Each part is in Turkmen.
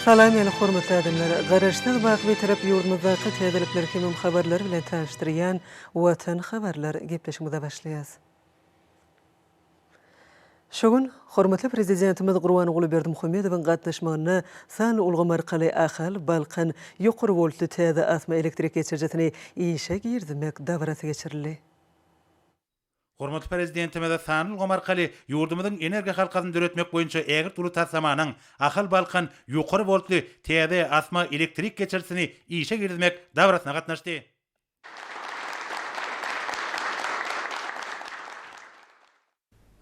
Salam ýaly hormatly adamlar! Garaşsyz baky Bitarap ýurdumyzdaky täzelikler hemem habarlar bilen tanyşdyrýan Watan habarlar gepleşigimize başlaýas. Şu gün hormatly Prezidentimiz Gurbanguly Berdimuhamedowyň gatnaşmagynda sanly ulgam arkaly Ahal, Balkan ýokary woltly täze asma elektrik geçirijisini işe girizmek dabarasy geçirildi. Hormatly Prezidentimiz sanly ulgam arkaly ýurdumyzyň energiýa halkasyny döretmek boýunça ägirt uly taslamanyň Ahal-Balkan ýokary woltly täze asma elektrik geçirijisini işe girizmek dabarasyna gatnaşdy.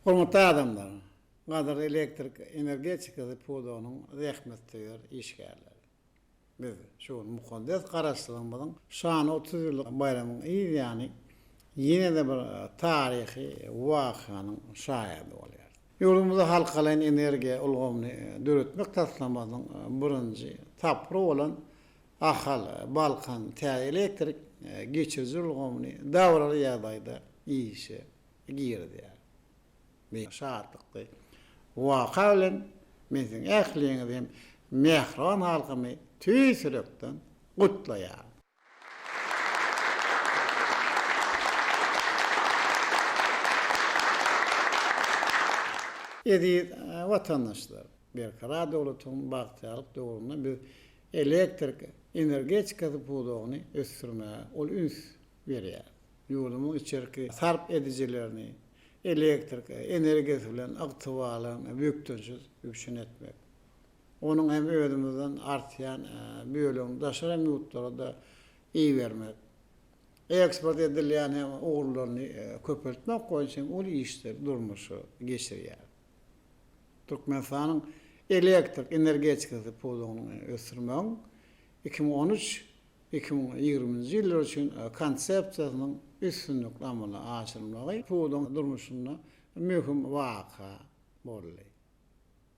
Hormatly adamlar! Gadyrly elektrik energetikasy pudagynyň zähmetsöýer işgärleri! Biz şu gün mukaddes Garaşsyzlygymyzyň şanly 30 ýyllyk baýramynyň yz ýany ýene-de bir taryhy wakanyň şaýady bolýarys. Ýurdumyzda halkalaýyn energiýa ulgamyny döretmek taslamasynyň birinji tapgyry bolan Ahal, Balkan täze elektrik geçiriji ulgamyny dabaraly ýagdaýda işe girizýär. Bu şatlykly waka bilen men siziň ähliňizi hem mähriban halkymy tüýs ýürekden gutlaýaryn. Eziz watandaşlar! Berkarar döwletiň bagtyýarlyk döwründe biz elektrik energetikasy pudagyny ösdürmäge uly üns berýäris. Ýurdumyzyň içerki sarp edijilerini elektrik energiýasy bilen ygtybarly hem bökdençsiz üpjün etmek, onuň hem özümizden artýan bölegini daşary hem ýurtlara-da ibermek, eksport edilýän hem ugurlaryny köpeltmek boýunça hem uly işleri durmuşa geçirýäris. Türkmenistanyň elektrik energetikasy pudagyny ösdürmegiň 2013, 2020-nji ýyllar üçin Konsepsiýasynyň üstünlikli amala aşyrylmagy pudagyň durmuşynda möhüm waka boldy.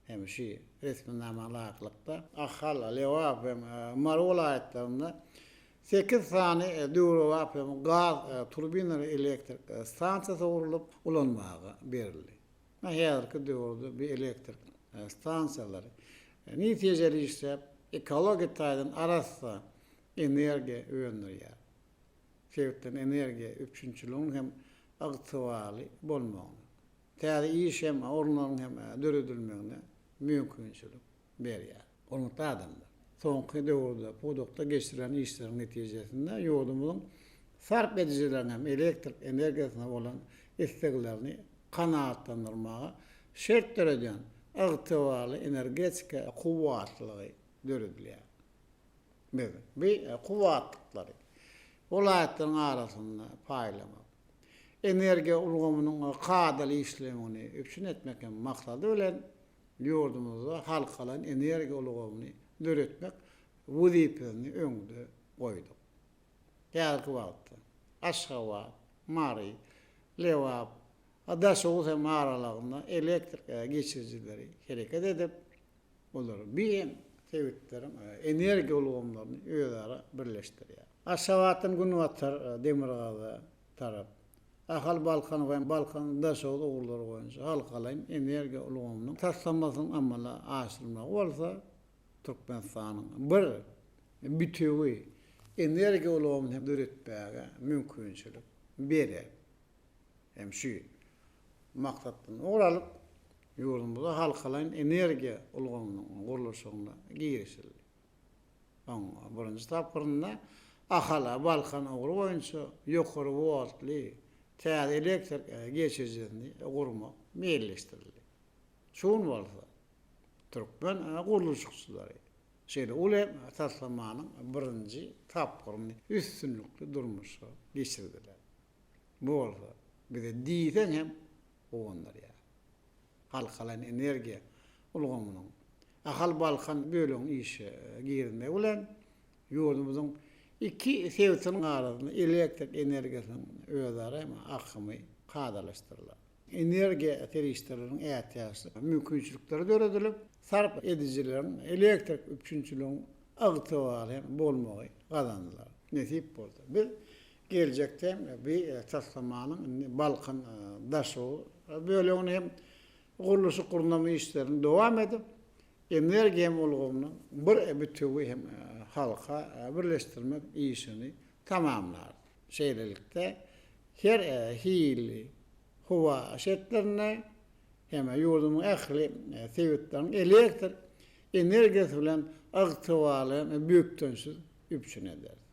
Hem şu resminama laýyklykda, Ahal, Lebap hem Mary welaýatlarynda sekiz sany döwrebap hem gaz turbinaly elektrik stansiýasy gurlup ulanmaga berildi. Häzirki döwürde bu elektrik stansiýalary netijeli işläp, ekologiýa taýdan arassa energiýa öndürýär. Sebitleýin energiýa üpjünçiliginiň hem ygtybarly bolmagyna, täze iş hem orunlaryň hem döredilmegine mümkinçilik berýär. Hormatly adamlar! Soňky döwürde pudakda geçirilen işleriň netijesinde ýurdumyzyň sarp edijileriniň hem elektrik energiýasyna bolan isleglerini kanagatlandyrmaga şert döredýän ygtybarly energetika kuwwatlygy döredilýär. Biz bu kuwwatlyklary welaýatlaryň arasynda paýlamak, energiýa ulgamynyň kadaly işlemegini üpjün etmek hem maksady bilen ýurdumyzda halkalaýyn energiýa ulgamyny döretmek wezipesini öňde goýduk. Häzirki wagtda Aşgabat, Mary, Lebap, Daşoguz hem aralygynda elektrik geçirijileri hereket edip, olar bi sebitleriň energiýa ulgamlaryny özara birleşdirýär. Aşgabatdan günbatar demirgaza tarap Ahal, Balkan we Balkan, Daşoguz ugurlary boýunça halkalaýyn energiýa ulgamynyň taslamasynyň amala aşyrylmagy bolsa Türkmenistanyň bir bitewi energiýa ulgamyny hem döretmäge mümkinçilik berer. Hem şu maksatdan ugur alyp, ýurdumyzda halkalaýyn energiýa ulgamynyň gurluşygyna girişildi. Oň birinji tapgyrynda Ahala, Balkan ugry boýunça ýokary woltly täze elektrik geçirijisini gurmak meýilleşdirildi. Şu gün bolsa türkmen gurluşykçylary şeýle uly taslamanyň birinji tapgyryny üstünlikli durmuşa geçirdiler. Bu bolsa bizi diýseň hem guwandyrýar. Halkalaýyn energiýa ulgamynyň Ahal-Balkan böleginiň işe girizmegi bilen, ýurdumyzyň iki sebitiniň arasynda elektrik energiýasynyň özara hem akymy kadalaşdyrylar. Energiýa serişdeleriniň ätiýaçlyk mümkinçilikleri döredilip, sarp edijileriň elektrik üpjünçiligiň ygtybarly hem bolmagy gazanylar. Nesip bolsa, biz Geljekde hem bu taslamanyň indi Balkan, Daşoguz bölegini hem gurluşyk-gurnama işlerini dowam edip, Energiýa ulgamyny bir bütewi hem halka birleşdirmek işini tamamlarys. Şeýlelikde, her hili howa şertlerinde hem ýurdumyň ähli sebitleriniň elektrik energiýasy bilen ygtybarly hem bökdençsiz üpjün ederis.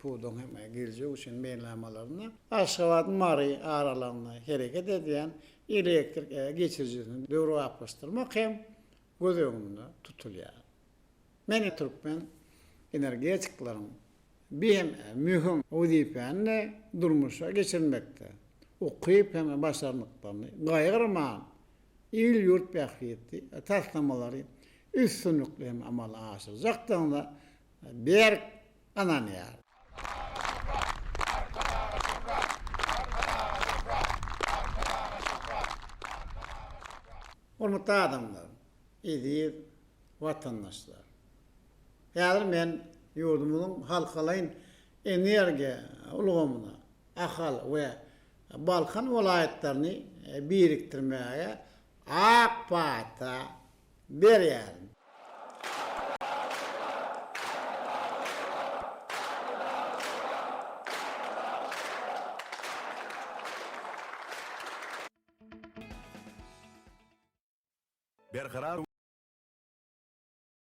Pudagyň hem geljek üçin meýilnamalarynda Aşgabat-Mary aralygynda hereket edýän elektrik geçirijisini döwrebaplaşdyrmak hem göz öňünde tutulýar. Men türkmen energetikleriň bi hem möhüm wezipäni durmuşa geçirmekde ukyp hem başarnyklaryny gaýgyrman, il-ýurt bähbitli taslamalary üstünlikli hem amala aşyrjakdygyna berk ynanýar. Hormatly adamlar, eziz watandaşlar! Häzir men ýurdumyzyň halkalaýyn energiýa ulgamyna Ahal we Balkan welaýatlaryny birikdirmäge ak pata berýärin. Berkarar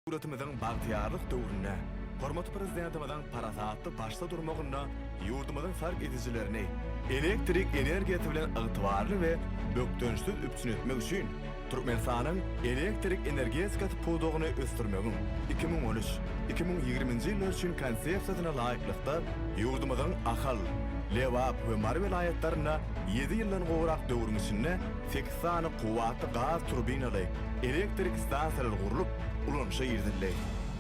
döwletimiziň bagtyýarlyk döwründe hormatly Prezidentimiziň parasatly başda durmagynda ýurdumyzyň sarp edijilerini elektrik energiýasy bilen ygtybarly we bökdençsiz üpjün etmek üçin Türkmenistanyň elektrik energetikasy pudagyny ösdürmegiň 2013, 2020-nji ýyllar üçin Konsepsiýasyna laýyklykda ýurdumyzyň Ahal, Lebap we Mary welaýatlarynda ýedi ýyldan gowrak döwrüň içinde sekiz sany kuwwatly gaz turbinaly elektrik stansiýalary gurlup, ulanyşa girizildi.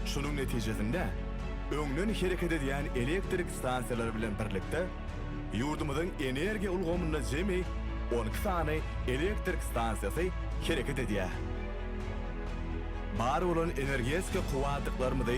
Şunuň netijesinde, öňden hereket edýän elektrik stansiýalary bilen birlikde, ýurdumyzyň energiýa ulgamynda jemi 12 sany elektrik stansiýasy hereket edýär. Bar bolan energetika kuwwatlyklarymyzy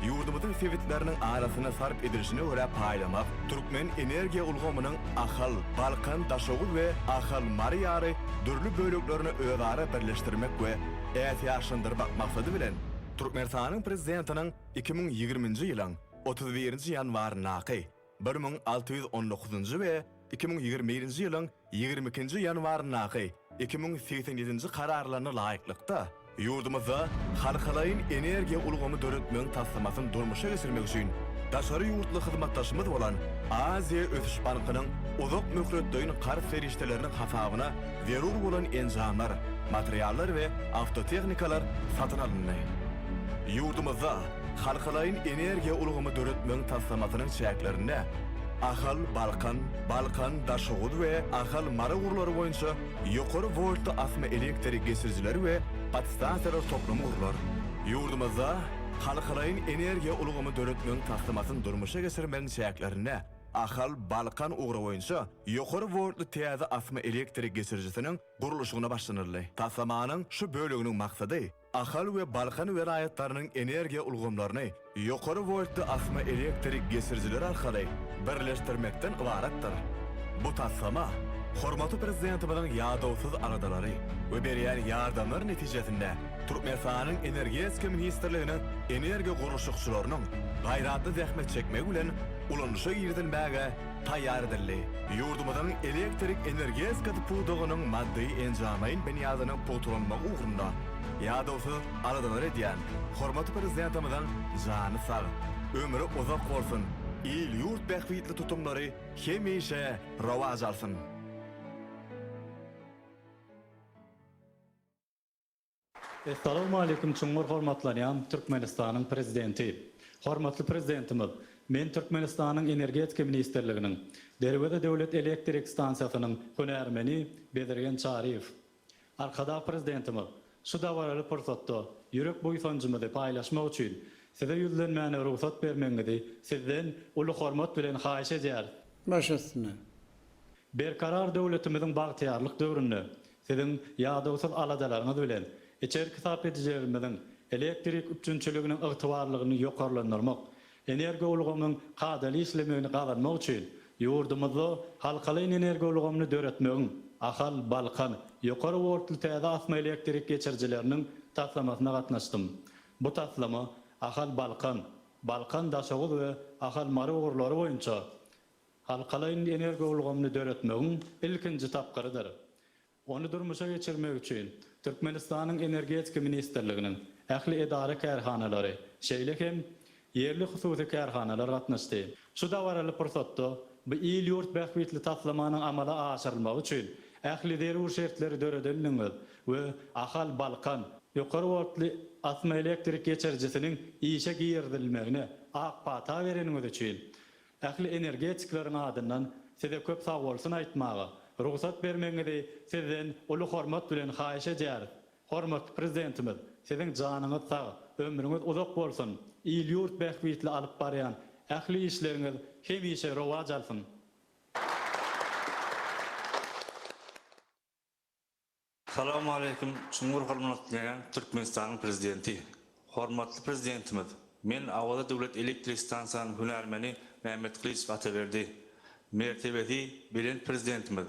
ýurdumyzyň sebitleriniň arasynda sarp edilişine görä paýlamak, türkmen energiýa ulgamynyň Ahal, Balkan, Daşoguz we Ahal, Mary ýaly dürli böleklerini özara birleşdirmek we ätiýaçlandyrmak maksady bilen, Türkmenistanyň Prezidentiniň 2020-nji ýylyň 31-nji ýanwaryndaky 1619-njy we 2021-nji ýylyň 22-nji ýanwaryndaky 2087-nji Kararlaryna laýyklykda, ýurdumyzda halkalaýyn energiýa ulgamy döretmegiň taslamasyny durmuşa geçirmek üçin daşary ýurtly hyzmatdaşymyz bolan Aziýa ösüş bankynyň uzak möhletleýin karz serişdeleriniň hasabyna zerur bolan enjamlar, materiallar we awtotehnikalar satyn alyndy. Ýurdumyzda halkalaýyn energiýa ulgamy döretmegiň taslamasynyň çäklerinde Ahal, Balkan, Balkan, Daşoguz we Ahal, Mary ugurlary boýunça ýokary woltly asma elektrik geçirijileri we podstansiýalar toplumy gurlar. Ýurdumyzda halkalaýyn energiýa ulgamy döretmegiň taslamasyny durmuşa geçirmegiň çäklerinde Ahal, Balkan ugry boýunça ýokary woltly täze asma elektrik geçirijisiniň gurluşygyna başlanyldy. Taslamanyň şu böleginiň maksady Ahal we Balkan welaýatlarynyň energiýa ulgamlaryny ýokary woltly asma elektrik geçirijileri arkaly birleşdirmekden ybaratdyr. Bu taslama hormatly Prezidentimiziň ýadawsyz aladalary we berýän ýardamlary netijesinde Türkmenistanyň Energetika ministrliginiň energiýa gurluşykçylarynyň gaýratly zähmet çekmegi bilen ulanyşa girizilmäge taýýar edildi. Ýurdumyzyň elektrik energetikasy pudagynyň maddy-enjamlaýyn binýadynyň pugtalanmagy ugrunda ýadawsyz aladalar edýän hormatly Prezidentimiziň jany sag, ömri uzak bolsun, il-ýurt bähbitli tutumlary hemişe rowaç alsyn! Essalawmaleýkum çuňňur hormatlanýan Türkmenistanyň Prezidenti! Hormatly Prezidentimiz, men Türkmenistanyň Energetika ministrliginiň Derweze döwlet elektrik stansiýasynyň hünärmeni Bezirgen Çaryýew. Arkadag Prezidentimiz, şu dabaraly pursatda ýürek buýsanjymyzy paýlaşmak üçin Size ýüzlenmäne rugsat bermegiňizi Sizden uly hormat bilen haýyş edýäris. Baş üstüne. Berkarar döwletimiziň bagtyýarlyk döwründe Siziň ýadawsyz aladalaryňyz bilen içerki sarp edijilerimiziň elektrik üpjünçiliginiň ygtybarlylygyny ýokarlandyrmak, energoulgamyň kadaly işlemegini gazanmak üçin ýurdumyzda halkalaýyn energoulgamyny döretmegiň Ahal, Balkan, ýokary woltly täze asma elektrik geçirijileriniň. taslamasyna gatnaşdym. Bu taslama Ahal-Balkan, Balkan-Daşoguz we Ahal-Mary ugurlary boýunça halkalaýyn energoulgamyny döretmegiň ilkinji tapgyrydyr. Ony durmuşa geçirmek üçin Türkmenistanyň Energetika ministrliginiň ähli edara-kärhanalary, şeýle hem ýerli hususy kärhanalar gatnaşdy. Şu dabaraly pursatda bu il-ýurt bähbitli taslamanyň amala aşyrylmagy üçin ähli zerur şertleri döredendigiňiz we Ahal-Balkan ýokary woltly asma elektrik geçirijisiniň işe girizilmegine ak pata bereniňiz üçin Ähli energetikleriň adyndan Size köp sagbolsun aýtmaga rugsat bermegiňizi Sizden uly hormat bilen haýyş edýäris. Hormatly Prezidentimiz, Siziň janyňyz sag, ömrüňiz uzak bolsun, il-ýurt bähbitli alyp barýan ähli işleriňiz hemişe rowaç alsyn! Salowmaleýkim çuňňur hormatlanýan Türkmenistanyň Prezidenti! Hormatly Prezidentimiz, men Awaza döwlet elektrik stansiýanyň hünärmeni Mämmetgylyjow Ataberdi. Mertebesi belent Prezidentimiz,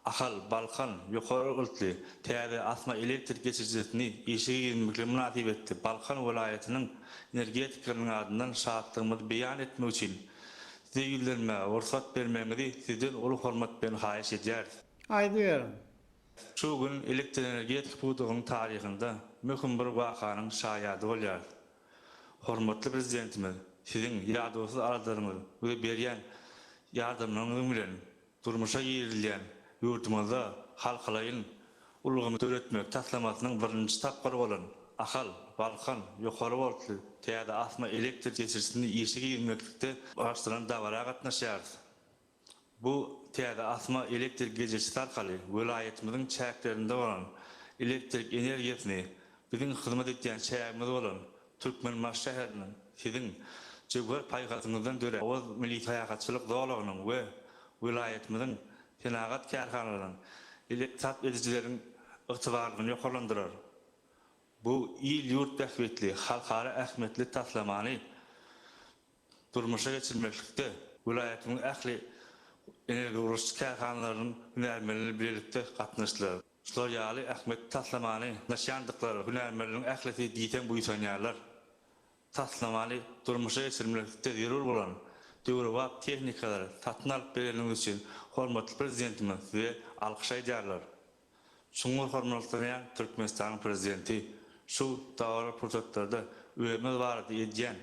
Ahal, Balkan, ýokary yltly, täze asma elektrik geçirijisini işe girizmeklik mynasybetli Balkan welaýatynyň energetikleriniň adyndan şatlygymyzy beýan etmek üçin Size ýüzlenmäge rugsat bermegiňizi Sizden uly hormat bilen haýyş edýäris. Aýdyberiň. Şu gün elektroenergetika pudagynyň taryhynda möhüm bir wakanyň şaýady bolýarys. Hormatly Prezidentimiz, Siziň ýadawsyz aladalaryňyz we berýän ýardamlaryňyz bilen durmuşa girizilýän ýurdumyzda halkalaýyn ulgamy döretmek taslamasynyň birinji tapgyry bolan Ahal, Balkan ýokary woltly täze asma elektrik geçirijisini işe girizmeklikde başlanan dabara gatnaşýarys. Bu täze asma elektrik gejesi arkaly welaýatymyzyň çäklerinde bolan elektrik energiýasyny biziň hyzmat edýän çägimiz bolan Türkmenbaşy şäheriniň siziň jöwher paýhasyňyzdan dörän Oguz milli syýahatçylyk zolagynyň we welaýatymyzyň senagat kärhanalarynyň sarp edijileriň ygtybarlygyny ýokarlandyrar. Bu il-ýurt bähbitli, halkara ähmiýetli taslamany durmuşa geçirmeklikde welaýatyň ähli energogurluşyk kärhanalarynyň hünärmenleri bilelikde gatnaşdylar. Şular ýaly ähmiýetli taslamany gatnaşýandyklary hünärmenleriň ählisi diýseň buýsanýarlar. Taslamany durmuşa geçirmeklikde zerur bolan döwrebap tehnikalary satyn alyp bereniňiz üçin hormatly Prezidentimiz size alkyş aýdýarlar. Çuňňur hormatlanýan Türkmenistanyň Prezidenti şu dabaraly pursatlarda özümiz barada edýän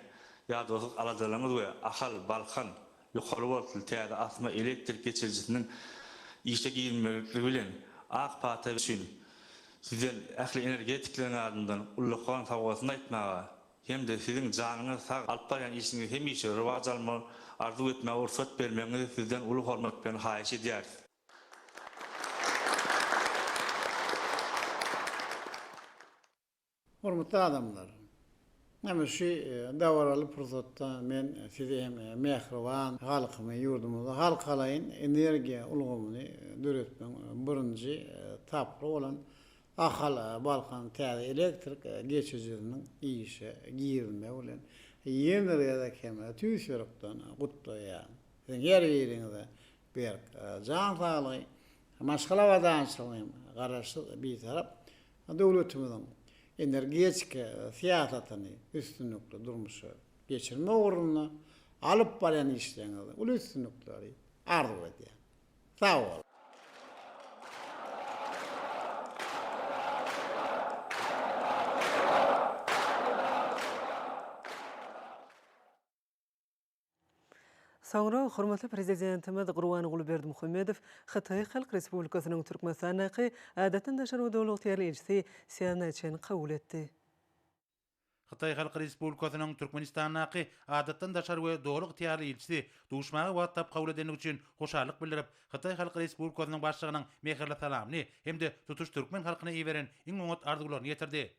ýadawsyz aladalaryňyz we Ahal, Balkan ýokary woltly täze asma elektrik geçirijisiniň işe girizilmekligi bilen ak pata üçin Sizden ähli energetikleriň adyndan ullakan sawgasyny aýtmaga hem-de Siziň janyňyz sag, alyp barýan işiňiz hemişe rowaç almagyny arzuw etmäge rugsat bermegiňizi Sizden uly hormat bilen haýyş edýäris. Hormatly adamlar! Ine şu dabaraly pursatda men sizi hem mähriban halkymy, ýurdumyzda halkalaýyn energiýa ulgamyny döretmegiň birinji tapgyry bolan Ahal-Balkan täze elektrik geçirijisiniň işe girizilmegi bilen ýene bir gezek hem tüýs ýürekden gutlaýaryn. Siziň her biriňize berk jan saglygy, maşgala abadançylygyny hem Garaşsyz, Bitarap döwletimiziň energetika syýasatyny üstünlikli durmuşa geçirmek ugrunda alyp barýan işleriňizde uly üstünlikleri arzuw edýän. Sag boluň! Soňra hormatly Prezidentimiz Gurbanguly Berdimuhamedow Hytaý Halk Respublikasynyň Türkmenistandaky Adatdan daşary we Doly ygtyýarly ilçisi Sýan Naýçeni kabul etdi. Hytaý Halk Respublikasynyň Türkmenistandaky Adatdan daşary we Doly ygtyýarly ilçisi duşmaga wagt tapyp kabul edendigi üçin hoşallyk bildirip, Hytaý Halk Respublikasynyň Başlygynyň mähirli salamyny hem-de tutuş türkmen halkyna iberen iň oňat arzuwlaryny ýetirdi.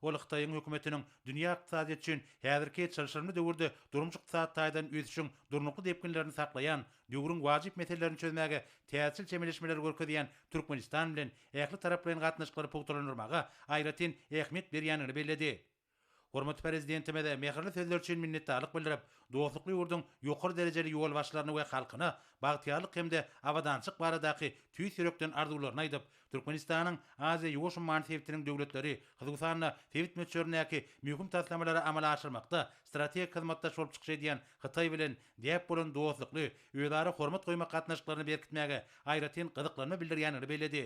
Ol Hytaýyň hökümetiniň dünýä ykdysadyýeti üçin häzirki çylşyrymly döwürde durmuş-ykdysady taýdan ösüşiň durnukly depginlerini saklaýan, döwrüň wajyp meselelerini çözmäge täzeçil çemeleşmeleri görkezýän Türkmenistan bilen ähli taraplaýyn gatnaşyklary pugtalandyrmaga aýratyn ähmiýet berýändigini belledi. Hormatly Prezidentimize mähirli sözleri üçin minnetdarlyk bildirip, dostlukly ýurduň ýokary derejeli ýolbaşçylaryna we halkyna bagtyýarlyk hem-de abadançylyk baradaky tüýs ýürekden arzuwlaryny aýdyp, Türkmenistanyň Aziýa-Ýuwaş ummany sebitiniň döwletleri, hususan-da, sebit möçberindäki möhüm taslamalary amala aşyrmakda strategik hyzmatdaş bolup çykyş edýän Hytaý bilen däp bolan dostlukly, özara hormat goýmak gatnaşyklaryny berkitmäge aýratyn gyzyklanma bildirýändigini belledi.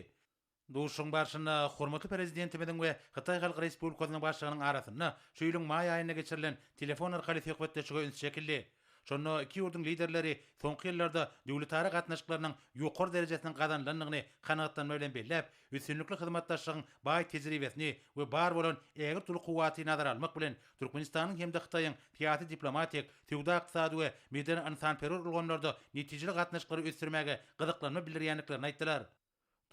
Duşuşygyň barşynda hormatly Prezidentimiziň we Hytaý Halk Respublikasynyň Başlygynyň arasynda şu ýylyň maý aýynda geçirilen telefon arkaly söhbetdeşlige üns çekildi. Şonda iki ýurduň Liderleri soňky ýyllarda döwletara gatnaşyklarynyň ýokary derejesiniň gazanylandygyny kanagatlanma bilen belläp, üstünlikli hyzmatdaşlygyň baý tejribesini we bar bolan ägirt uly kuwwaty nazara almak bilen, Türkmenistanyň hem-de Hytaýyň syýasy-diplomatik, söwda-ykdysady we medeni-ynsanperwer ulgamlarda netijeli gatnaşyklary ösdürmäge gyzyklanma bildirýändiklerini aýtdylar.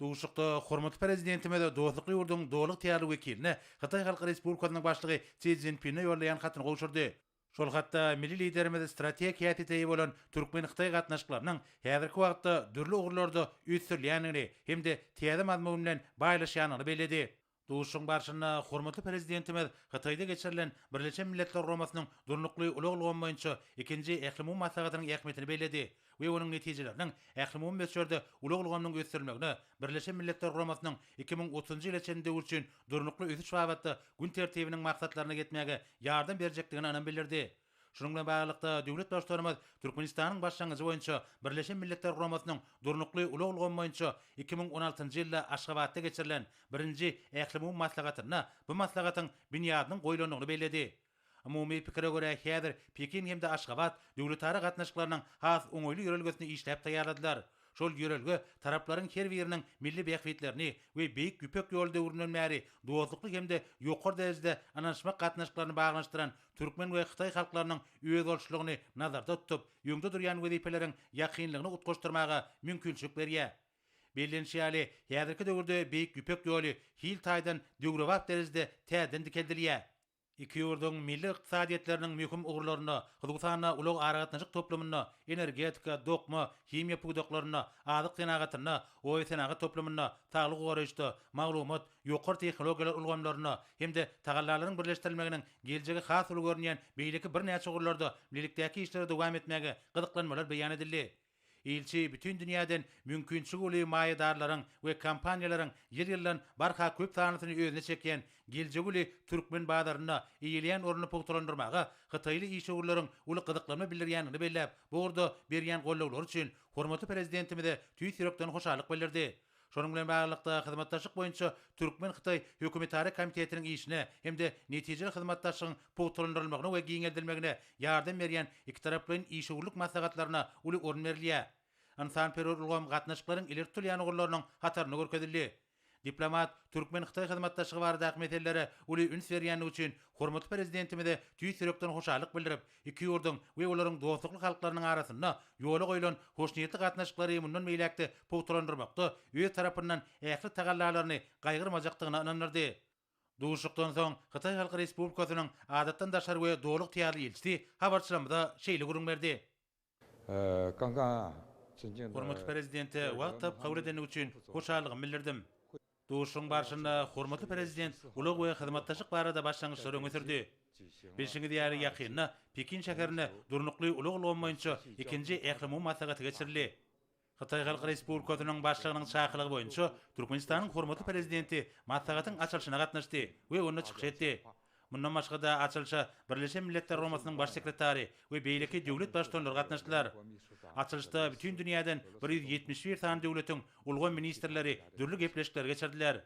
Duşuşykda hormatly Prezidentimiz dostlukly ýurduň doly ygtyýarly wekiline Hytaý Halk Respublikasynyň Başlygy Si Szinpine ýollaýan hatyny gowşurdy. Şol hatda milli Liderimiz strategik häsiýete eýe bolan türkmen-hytaý gatnaşyklarynyň häzirki wagtda dürli ugurlarda ösdürilýändigini hem-de täze mazmun bilen baýlaşýandygyny belledi. Duşuşygyň barşynda hormatly Prezidentimiz Hytaýda geçirilen Birleşen Milletler Guramasynyň Durnukly ulag ulgamy boýunça ikinji Ählumumy maslahatynyň ähmiýetini belledi we onuň netijeleriniň ählumumy möçberde ulag ulgamynyň ösdürilmegine Birleşen Milletler Guramasynyň 2030-njy ýyla çenli döwür üçin durnukly ösüş babatda gün tertibiniň maksatlaryna ýetmäge ýardam berjekdigine ynam bildirdi. Şunuň bilen baglylykda, döwlet Baştutanymyz Türkmenistanyň başlangyjy boýunça Birleşen Milletler Guramasynyň Durnukly ulag ulgamy boýunça 2016-njy ýylda Aşgabatda geçirilen birinji Ählumumy maslahatynda bu maslahatyň binýadynyň goýlandygyny belledi. Umumy pikire görä, häzir Pekin hem-de Aşgabat döwletara gatnaşyklarynyň has oňaýly ýörelgesini işläp taýýarladylar. Şol ýörelge taraplaryň her biriniň milli bähbitlerini we Beýik Ýüpek ýoly döwründen bäri dostlukly hem-de ýokary derejede ynanyşmak gatnaşyklaryny baglanyşdyran türkmen we hytaý halklarynyň özboluşlygyny nazarda tutup, öňde durýan wezipeleriň ýakynlygyny utgaşdyrmaga mümkinçilik berýär. Bellenişi ýaly, häzirki döwürde Beýik Ýüpek ýoly hil taýdan döwrebap derejede täzeden dikeldilýär. Iki ýurduň milli ykdysadyýetleriniň möhüm ugurlarynda, hususan-da, ulag-aragatnaşyk toplumynda, energetika, dokma, himiýa pudaklarynda, azyk senagatynda, oba-senagat toplumynda, saglygy goraýyşda, maglumat, ýokary tehnologiýalar ulgamlarynda hem-de tagallalaryň birleşdirilmeginiň geljegi has uly görünýän beýleki birnäçe ugurlarda bilelikdäki işleri dowam etmäge gyzyklanmalar beýan edildi. Ilçi bütin dünýäden mümkinçiligi uly maýadarlaryň we kompaniýalaryň ýyl-ýyldan barha köp sanlysyny özüne çekýän geljegi uly türkmen bazarynda eýeleýän ornuny pugtalandyrmaga hytaýly işewürleriň uly gyzyklanma bildirýändigini belläp, bu ugurda berýän goldawlary üçin hormatly Prezidentimize tüýs ýürekden hoşallyk bildirdi. Şonuň bilen baglylykda, hyzmatdaşlyk boýunça türkmen-hytaý hökümetara komitetiniň işine hem-de netijeli hyzmatdaşlygyň pugtalandyrylmagyna we giňeldilmegine ýardam berýän ikitaraplaýyn işewürlik maslahatlaryna uly orun berilýär. Ynsanperwer ulgam gatnaşyklaryň ileri tutulýan ugurlarynyň hatarynda görkezildi. Diplomat türkmen-hytaý hyzmatdaşlygy baradaky meselelere uly üns berýändigi üçin hormatly Prezidentimize tüýs ýürekden hoşallyk bildirip, iki ýurduň we olaryň dostlukly halklarynyň arasynda ýola goýlan hoşniýetli gatnaşyklary mundan beýläk-de pugtalandyrmakda öz tarapyndan ähli tagallalaryny gaýgyrmajakdygyna ynandyrdy. Duşuşykdan soň Hytaý Halk Respublikasynyň Adatdan daşary we Doly ygtyýarly ilçisi habarçylarymyza şeýle gürrüň berdi. Hormatly Prezidente wagt tapyp kabul edendigi üçin hoşallygymy bildirdim. Duşuşygyň barşynda hormatly Prezident ulag we hyzmatdaşlyk barada başlangyçlary öňe sürdi. Bilşiňiz ýaly, ýakynda Pekin şäherinde durnukly ulag ulgamy boýunça ikinji ählumumy maslahaty geçirildi. Hytaý Halk Respublikasynyň Başlygynyň çakylygy boýunça Türkmenistanyň hormatly Prezidenti maslahatyň açylyşyna gatnaşdy we onda çykyş etdi. Mundan başga-da, açylyşa Birleşen Milletler Guramasynyň Baş sekretary we beýleki döwlet Baştutanlary gatnaşdylar. Açylyşda bütin dünýäden 171 sany döwletiň ulgam ministrleri dürli gepleşikleri geçirdiler.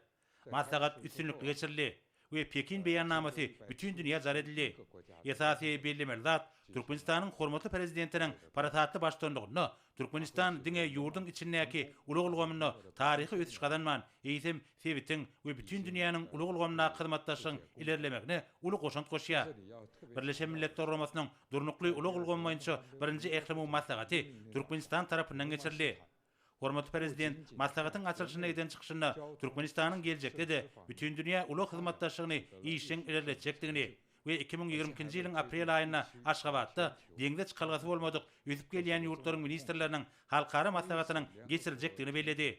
Maslahat üstünlikli geçirildi we Pekin beýannamasy bütin dünýä jar edildi. Esasy bellemeli zat, Türkmenistanyň hormatly Prezidentiniň parasatly baştutanlygynda Türkmenistan diňe ýurduň içindäki ulag ulgamynda taryhy ösüş gazanman, eýsem, sebitiň we bütin dünýäniň ulag ulgamyndaky hyzmatdaşlygyň ilerlemegine uly goşant goşýar. Birleşen Milletler Guramasynyň Durnukly ulag ulgamy boýunça birinji ählumumy maslahaty Türkmenistan tarapyndan geçirildi. Hormatly Prezident maslahatyň açylyşynda eden çykyşynda Türkmenistanyň geljekde-de bütindünýä ulag hyzmatdaşlygyny işjeň ilerletjekdigini we 2022-nji ýylyň aprel aýynda Aşgabatda deňze çykalgasy bolmadyk ösüp gelýän ýurtlaryň ministrleriniň halkara maslahatynyň geçiriljekdigini belledi.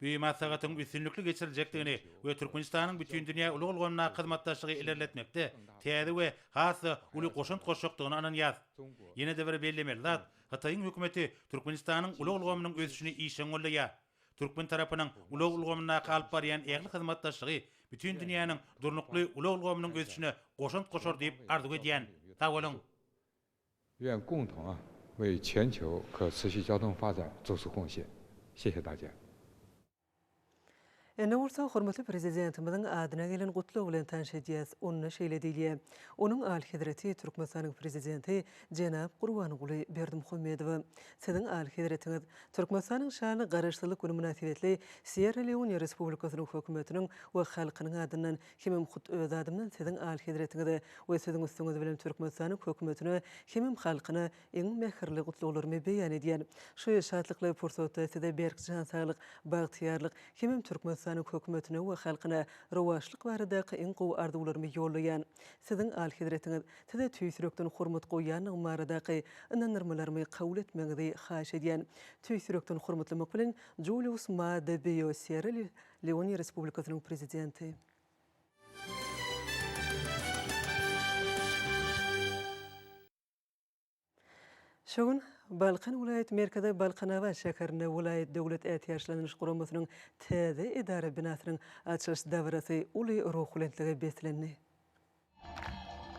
Bu maslahatyň üstünlikli geçiriljekdigini we Türkmenistanyň bütindünýä ulag ulgamyndaky hyzmatdaşlygy ilerletmekde täze we has-da uly goşant goşjakdygyna ynanýarys. Ýene-de bir bellemeli zat, Hytaýyň hökümeti Türkmenistanyň ulag ulgamynyň ösüşini işjeň goldaýar. Türkmen tarapynyň ulag ulgamyndaky alyp barýan ähli hyzmatdaşlygy bütin dünýäniň durnukly ulag ulgamynyň ösüşine goşant goşar diýip arzuw edýän. Sag boluň! 愿共同啊为全球可持续交通发展做出贡献。谢谢大家。 Indi bolsa hormatly Prezidentimiziň adyna gelen gutlag bilen tanyş edýäs. Onda şeýle diýilýär, Onuň Alyhezreti Türkmenistanyň Prezidenti jenap Gurbanguly Berdimuhamedowa, Siziň Alyhezretiňiz, Türkmenistanyň şanly Garaşsyzlyk güni mynasybetli Sýerra-Leone Respublikasynyň Hökümetiniň we halkynyň adyndan hemem hut öz adymdan Siziň Alyhezretiňize we Siziň üstüňiz bilen Türkmenistanyň Hökümetine hemem halkyna iň mähirli gutlaglarymy beýan edýän. Şu şatlykly pursatda Size berk jan saglyk, bagtyýarlyk hemem Türkmenistanyň Hökümetine we halkyna rowaçlyk baradaky iň gowy arzuwlarymy ýollaýan. Siziň Alyhezretiňiz, Size tüýs ýürekden hormat goýýandygym baradaky ynandyrmalarymy kabul etmegiňizi haýyş edýän. Tüýs ýürekden hormatlamak bilen, Julius Maada Bio, Sierra Leone Respublikasynyň Prezidenti. Şu gün Balkan welaýat merkezi Balkanabat şäherinde welaýat döwlet ätiýaçlanyş guramasynyň täze edara binasynyň açylyş dabarasy uly ruhubelentlige beslendi.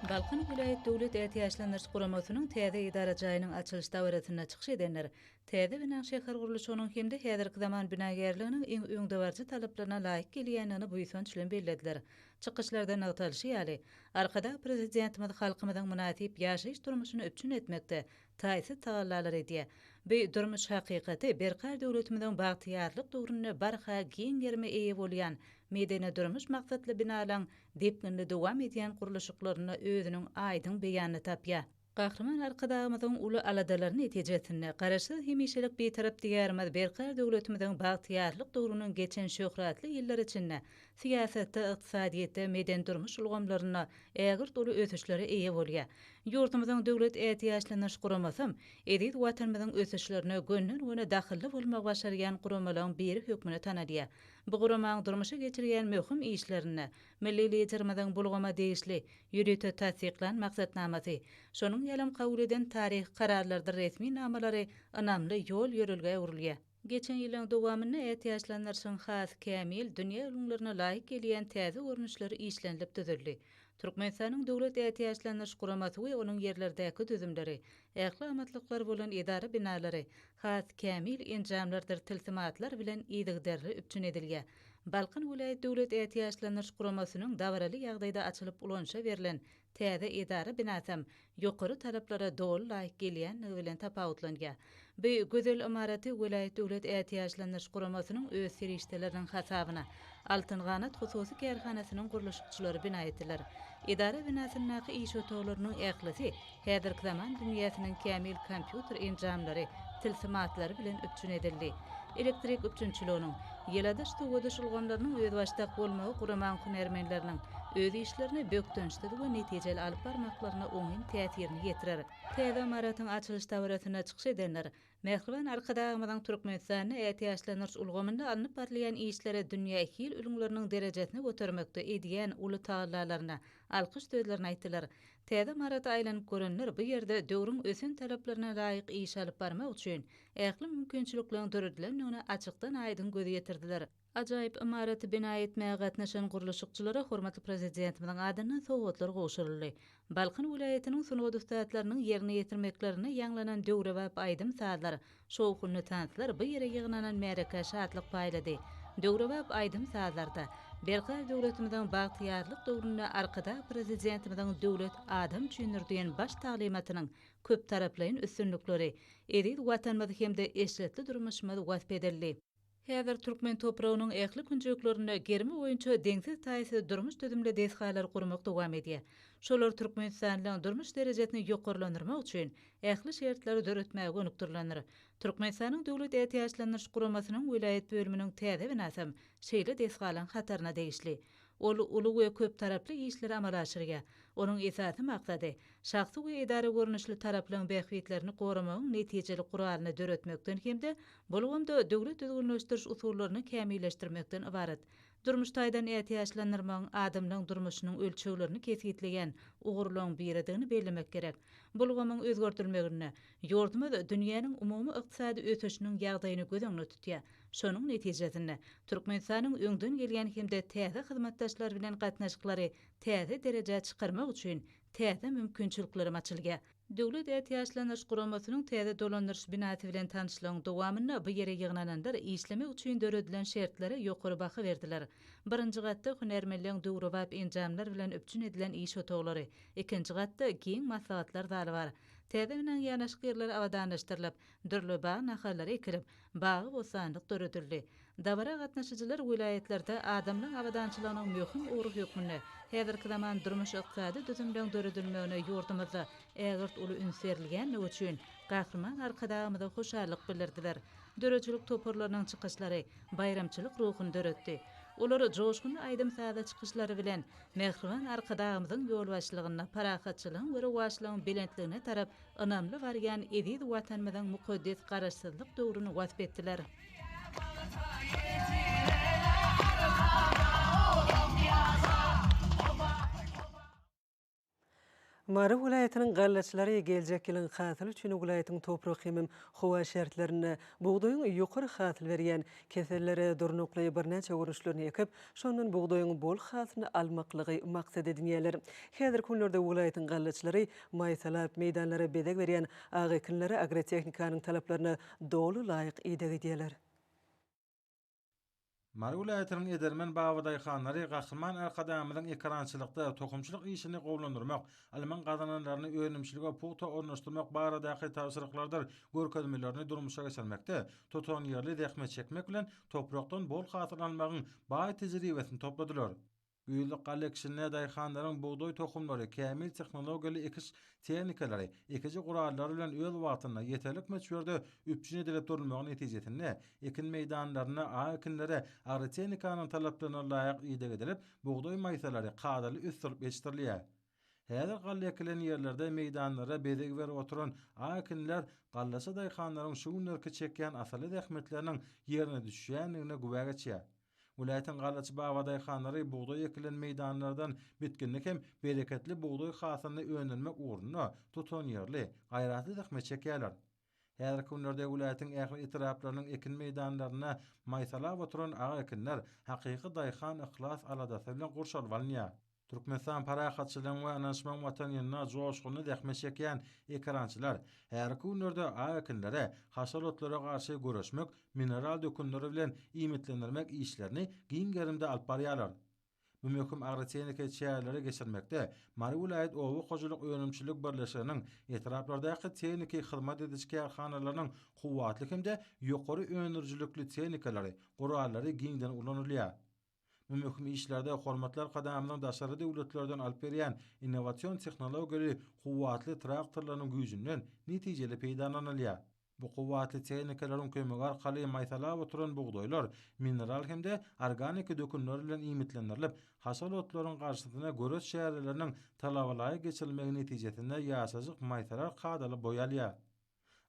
Balkan welaýat döwlet ätiýaçlandyryş guramasynyň täze edara jaýynyň açylyş dabarasynda çykyş edenler täze binaň şähergurluşygynyň hem-de häzirki zaman binagärliginiň iň öňdebaryjy talaplaryna laýyk gelýändigini buýsanç bilen bellediler. Çykyşlarda nygtalyşy ýaly, Arkadag Prezidentimiz halkymyzyň mynasyp ýaşaýyş-durmuşyny üpjün etmekde taýsyz tagallalar edýär. Bu durmuş hakykaty Berkarar döwletimiziň bagtyýarlyk döwründe barha giň gerime eýe bolýan medeni-durmuş maksatly binalaryň depginli dowam edýän gurluşyklarynda özüniň aýdyň beýanyny tapýar. Gahryman Arkadagymyzyň uly aladalary netijesinde, Garaşsyz, hemişelik Bitarap Diýarymyz Berkarar döwletimiziň bagtyýarlyk döwrüniň geçen şöhratly ýyllary içinde syýasatda, ykdysadyýetde, medeni-durmuş ulgamlarynda ägirt uly ösüşlere eýe bolýar. Ýurdumyzyň Döwlet ätiýaçlandyryş guramasam eziz Watanymyzyň ösüşlerine gönden-göni dahylly bolmagy başarýan guramalaryň biri hökmünde tanalýar. Bu guramaň durmuşa geçirýän möhüm işlerinde Milli Liderimiziň bu ulgama degişli ýörite tassyklan maksatnamasy, şonuň ýalam kabul eden taryhy kararlarydyr resminamalary ynamly ýol-ýörelgä öwrülýär. Geçen ýyllaryň dowamynda ätiýaçlandyryşyň has kämil, dünýä ülňülerine laýyk gelýän täze görnüşleri işlenilip düzüldi. Türkmenistanyň Döwlet ätiýaçlandyryş guramasy we onuň ýerlerdäki düzümleri, ähli amatlyklary bolan edara binalary has kämil enjamlardyr tilsimatlar bilen yzygiderli üpjün edilýär. Balkan welaýat döwlet ätiýaçlandyryş guramasynyň dabaraly ýagdaýda açylyp ulanyşa berlen täze edara binasam ýokary talaplara doly laýyk gelýänligi bilen tapawutlanýar. Bu gözel ymaraty welaýat döwlet ätiýaçlandyryş guramasynyň öz serişdeleriniň hasabyna Altyn ganat hususy kärhanasynyň gurluşykçylary bina etdiler. Edara binasyndaky iş otaglarynyň ählisi Häzirki zaman dünýäsiniň kämil kompýuter enjamlary, tilsimatlary bilen üpjün edildi. Elektrik üpjünçiliginiň, ýyladyş-sowadyş ulgamlarynyň özbaşdak bolmagy guramaň hünärmenleriniň öz işlerini bökdençsiz we netijeli alyp barmaklaryna oňyn täsirini ýetirer. Täze ymaratyň açylyş dabarasynda çykyş edenler Mähriban Arkadagymyzyň Türkmenistanda ätiýaçlandyryş ulgamynda alnyp barylýan işleri dünýä hil ülňüleriniň derejesine götermekde edýän uly tagallalaryna alkyş sözlerini aýtdylar. Täze ymarata aýlanyp görenler bu ýerde döwrüň ösen talaplaryna laýyk iş alyp barmak üçin ähli mümkinçilikleriň döredilendigine açykdan-aýdyň göz ýetirdiler. Ajaýyp ymaraty bina etmäge gatnaşan gurluşykçylara hormatly Prezidentimiziň adyndan sowgatlar gowşuryldy. Balkan welaýatynyň sungat ussatlarynyň ýerine ýetirmeklerinde ýaňlanan döwrebap aýdym-sazlar, şowhunly tanslar bu ýere ýygnanan märekä şatlyk paýlady. Döwrebap aýdym-sazlarda Berkarar döwletimiziň bagtyýarlyk döwründe Arkadag Prezidentimiziň Döwlet adam üçindir diýen baş taglymatynyň köptaraplaýyn üstünlikleri, eziz Watanymyz hem-de eşretli durmuşymyz wasp edildi. Häzir türkmen topragynyň ähli künjeklerinde gerimi boýunça deňsiz-taýsyz durmuş düzümli desgalary gurmak dowam edýär. Şolar türkmenistanlylaryň durmuş derejesini ýokarlandyrmak üçin ähli şertleri döretmäge gönükdirilendir. Türkmenistanyň Döwlet ätiýaçlandyryş guramasynyň welaýat bölüminiň täze binasam şeýle desgalaryň hataryna degişli. Ol uly we köptaraply işleri amala aşyrýar. Onuň esasy maksady, şahsy we edara görnüşli taraplaryň bähbitlerini goramagyň netijeli guralyny döretmekden hem-de bu ulgamda döwlet düzgünleşdiriş usullaryny kämilleşdirmekden ybarat. Durmuş taýdan ätiýaçlandyrmagyň adamlaryň durmuşynyň ölçeglerini kesgitleýän ugurlaryň biridigini bellemek gerek. Bu ulgamyň özgerdilmeginde ýurdumyz dünýäniň umumy ykdysady ösüşiniň ýagdaýyny göz öňünde tutýar. Şonuň netijesinde, Türkmenistanyň öňden gelýän hem-de täze hyzmatdaşlar bilen gatnaşyklary täze derejä çykarmak üçin täze mümkinçiliklerem açylýar. Döwlet ätiýaçlandyryş guramasynyň täze dolandyryş binasy bilen tanyşlygyň dowamynda bu ýere ýygnananlar işlemek üçin döredilen şertlere ýokary baha berdiler. Birinji gatda hünärmenleň döwrebap enjamlar bilen üpjün edilen iş otaglary, ikinji gatda giň maslahatlar zaly bar. Täze binaň ýanaşyk ýerleri abadanlaşdyrylyp, dürli bag nahallary ekilip, bagy-bossanlyk döredildi. Dabara gatnaşyjylar welaýatlarda adamlaň abadançylygynyň möhüm ugry hökmünde häzirki zaman durmuş-ykdysady düzümleň döredilmegine ýurdumyzda ägirt uly üns berilýändigi üçin Gahryman Arkadagymyza hoşallyk bildirdiler. Döredijilik toparlarynyň çykyşlary baýramçylyk ruhuny döretdi. Olar joşgunly aýdym-sazly çykyşlary bilen mähriban Arkadagymyzyň ýolbaşçylygynda parahatçylygyň we rowaçlygyň belentligine tarap ynamly barýan eziz Watanymyzyň mukaddes Garaşsyzlyk döwrüni wasp etdiler. Mary welaýatynyň gallaçylary geljek ýylyň hasyly üçin welaýatyň toprak hemem howa şertlerinde bugdaýyň ýokary hasyl berýän, kesellere durnukly birnäçe görnüşlerini ekip, şondan bugdaýyň bol hasylyny almaklygy maksat edinýärler. Häzirki günlerde welaýatyň gallaçylary maýsalap, meýdanlara bezeg berýän ak ekinlere agrotehnikanyň talaplaryna doly laýyk ideg edýärler. Mary welaýatynyň edermen babadaýhanlary Gahryman Arkadagymyzyň ekerançylykda tohumçylyk işini gowulandyrmak, ylmyň gazananlaryny önümçilige pugta ornaşdyrmak baradaky tabşyryklarydyr görkezmelerini durmuşa geçirmekde tutanýerli zähmet çekmek bilen toprakdan bol hasyl almagyň baý tejribesini topladylar. Güýzlük galla ekişinde daýhanlaryň bugdaý tohumlary, kämil tehnologiýaly ekiş tehnikalary, ekiji gurallary bilen öz wagtynda, ýeterlik möçberde üpjün edilip durulmagy netijesinde, ekin meýdanlarynda ak ekinlere agrotehnikanyň talaplaryna laýyk ideg edilip, bugdaý maýsalary kadaly ösdürilip ýetişdirilýär. Häzir galla ekilen ýerlerde meýdanlara bezeg berip oturan ak ekinler gallaçy daýhanlaryň şu günlerki çekýän asylly zähmetleriniň ýerine düşýändigine güwä geçýär. Welaýatyň gallaçy babadaýhanlary bugdaý ekilen meýdanlardan bitginli hem bereketli bugdaý hasylyny öndürmek ugrunda tutanýerli, gaýratly zähmet çekýärler. Häzirki günlerde welaýatyň ähli etraplarynyň ekin meýdanlarynda maýsalap oturan ak ekinler hakyky daýhan yhlas-aladasy bilen gurşalyp alynýar. Türkmenistan parahatçylygyň we ynanyşmagyň Watanynda joşgunly zähmet çekýän ekerançylar häzirki günlerde ak ekinlere haşal otlara garşy göreşmek, mineral dökünleri bilen iýmitlendirmek işlerini giň gerimde alyp barýarlar. Bu möhüm agrotehniki çäreleri geçirmekde Mary welaýat oba hojalyk önümçilik birleşiginiň etraplardaky tehniki hyzmat ediş kärhanalarynyň kuwwatly hem-de ýokary öndürijilikli tehnikalary, gurallary giňden ulanylýar. Bu möhüm işlerde hormatly Arkadagymyzyň daşary döwletlerden alyp berýän innowasion tehnologiýaly kuwwatly traktorlarynyň güýjünden netijeli peýdalanylýar. Bu kuwwatly tehnikalaryň kömegi arkaly maýsalap oturan bugdaýlar mineral hem-de organiki dökünler bilen iýmitlendirilip, haşal otlaryň garşysyna göreş çäreleriniň talabalaýyk geçirilmegi netijesinde ýaşajyk maýsalar kadaly boý alýar.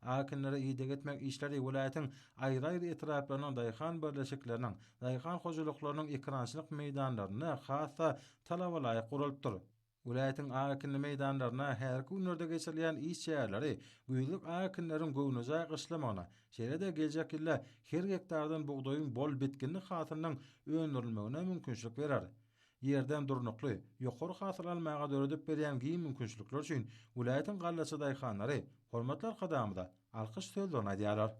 Ak ekinlere ideg etmek işleri welaýatyň aýry-aýry etraplarynyň daýhan birleşikleriniň, daýhan hojalyklarynyň ekerançylyk meýdanlarynda has-da talabalaýyk guralypdyr. Welaýatyň ak ekinli meýdanlarynda häzirki günlerde geçirilýän iş çäreleri güýzlük ak ekinleriň göwnejaý gyşlamagyna, şeýle-de geljek ýylda her gektardan bugdaýyň bol bitginli hasylynyň öndürilmegine mümkinçilik berer. Ýerden durnukly, ýokary hasyl almaga döredip berýän giň mümkinçilikler üçin welaýatyň gallaçy daýhanlary hormatly Arkadagymyza alkyş sözlerini aýdýarlar.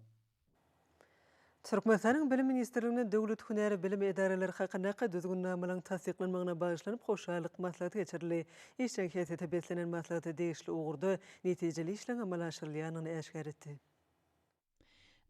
Türkmenistanyň Bilim ministrliginde döwlet hünär bilim edaralary hakyndaky Düzgünnamalaryň tassyklanmagyna bagyşlanyp hoşallyk maslahaty geçirildi. Işjeň häsiýete beslenen maslahata degişli ugurda netijeli işleň amala aşyrylýandygyny äşgär etdi.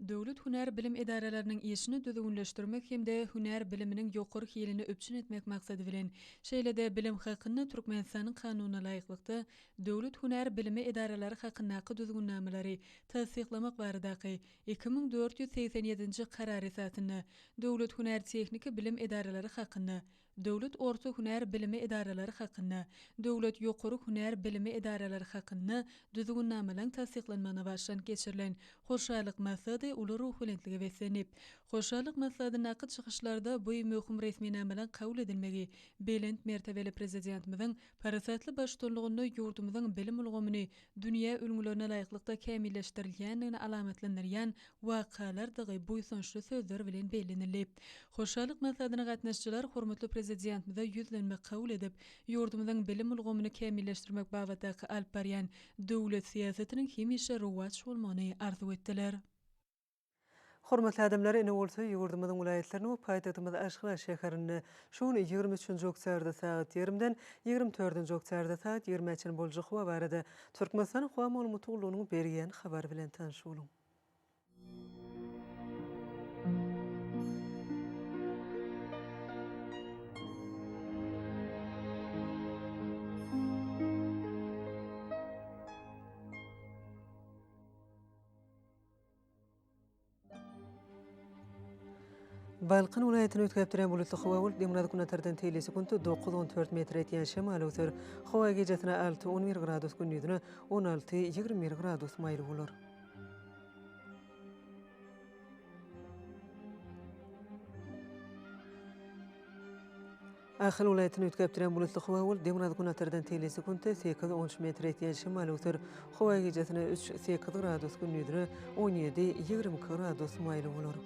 Döwlet hünär bilim edaralarynyň işini düzgünleşdirmek hem-de hünär biliminiň ýokary hilini üpjün etmek maksady bilen, şeýle-de Bilim hakynda Türkmenistanyň Kanunyna laýyklykda, Döwlet hünär bilimi edaralary hakyndaky düzgünnamalary tassyklamak baradaky 2487-nji Karar esasynda Döwlet hünär-tehniki bilim edaralary hakynda. Döwlet orta hünär bilimi edaralary hakynda, Döwlet ýokary hünär bilimi edaralary hakynda Düzgünnamalaryň tassyklanmagyna bagyşlanyp geçirilen hoşallyk maslahaty uly ruhubelentlige beslendi. Hoşallyk maslahatyndaky çykyşlarda bu möhüm resminamalaryň kabul edilmegi belent mertebeli Prezidentimiziň parasatly baştutanlygynda ýurdumyzyň bilim ulgamyny dünýä ülňülerine laýyklykda kämilleşdirilýändigini alamatlandyrýan wakalardygy buýsançly sözler bilen bellenildi. Hoşallyk maslahatyna gatnaşyjylar hormatly Prezidentimize ýüzlenme kabul edip, ýurdumyzyň bilim ulgamyny kämilleşdirmek babatdaky alyp barýan döwlet syýasatynyň hemişe rowaç bolmagyny arzuw etdiler. Hormatly adamlar, ine bolsa ýurdumyzyň welaýatlarynda we paýtagtymyz Aşgabat şäherinde şu gün 23-nji oktýabrda sagat ýigrimden 24-nji oktýabrda sagat ýigrimä çenli boljak howa barada Türkmenistanyň Howa maglumat gullugynyň berýän habary bilen tanyş boluň. Balkan welaýatyny üýtgäp durýan bulutly howa bolup, demirgazyk-günortadan teýli sekuntda 9-14 metr etýän şemal öwser. Howa gijesine 6-11 gradus, gündizine 16-21 gradus maýyl bolar. Ahal welaýatyny üýtgäp durýan bulutly howa bolup, demirgazyk-günortadan teýli sekuntda 8-13 metr ýetýän şemal öwser. Howa gijesine üç, sekiz gradus, gündizine 17, 22 gradus maýyl bolar.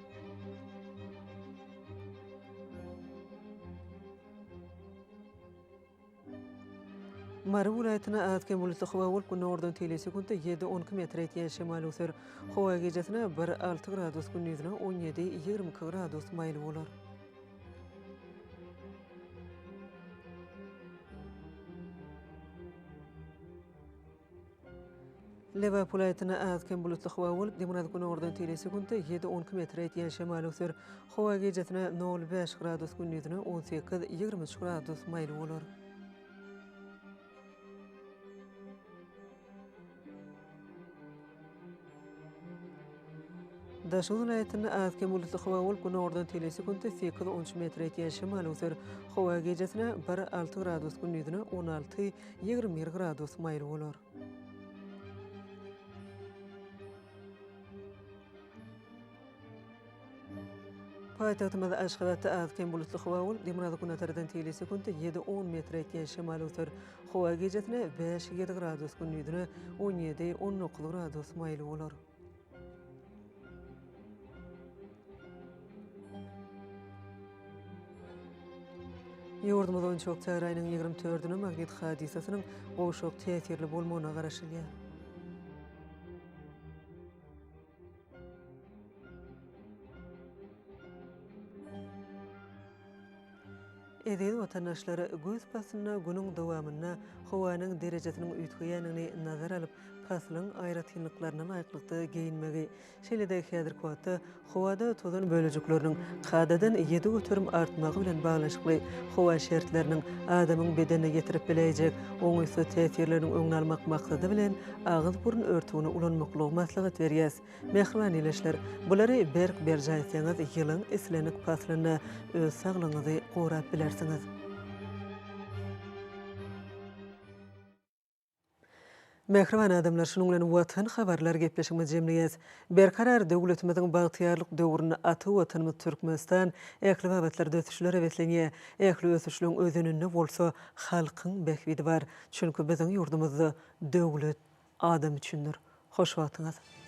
Mary welaýatynda az-kem bulutly howa bolup, günordan teýli sekuntda ýedi, 12 metr ýetýän şemal öwser. Howa gijesine bir, alty gradus, gündizine 17, 22 gradus maýyl bolar. Lebap welaýatynda az-kem bulutly howa bolup, demirgazyk-günordan teýle sekuntda ýedi-on iki metre ýetýän şemal öwser. Howa gijesine nol bäş gradus, gündizine on sekiz, 23 gradus maýyl bolar. Daşoguz welaýatynda az-kem bulutly howa bolup, günordan teýle sekuntda sekiz-on üç metre ýetýän şemal öwser. Howa gijesine bir, alty gradus, gündizine on alty, 21 gradus maýyl bolar. Paýtagtymyz Aşgabatda az-kem bulutly howa bolup, demirgazyk-günortadan teýle sekuntda ýedi-on metre ýetýän şemal öwser. Howa gijesine bäş-ýedi gradus, gündizine on ýedi, on dokuz gradus maýyl bolar. Ýurdumyz boýunça oktýabr aýynyň ýigrimi dördüne magnit hadysasynyň gowşak täsirli bolmagyna garaşylýar. Eziz watandaşlar, güýz paslynda günüň dowamynda howanyň derejesiniň üýtgeýändigini nazara alyp, paslyň aýratynlyklaryna laýyklykda geýinmegi, şeýle-de häzirki wagtda howada tozan bölejikleriniň kadadan 7% artmagy bilen baglanyşykly howa şertleriniň adamyň bedenine ýetirip biläýjek oňaýsyz täsirleriniň öňüni almak maksady bilen agyz-burun örtügini ulanmaklygy maslahat berýäs. Mähriban ildeşler, bulary berk berjaý etseňiz, ýylyň islendik paslynda öz saglygyňyzy gorap bilersiňiz. Mähriban adamlar, şunuň bilen Watan habarlar gepleşigimizi jemleýäs. Berkarar döwletimiziň bagtyýarlyk döwründe ata Watanymyz Türkmenistan ähli babatlarda ösüşlere beslenýär. Ähli ösüşleň özeninde bolsa halkyň bähbidi bar. Çünki biziň ýurdumyzda döwlet adam üçindir. Hoş wagtyňyz!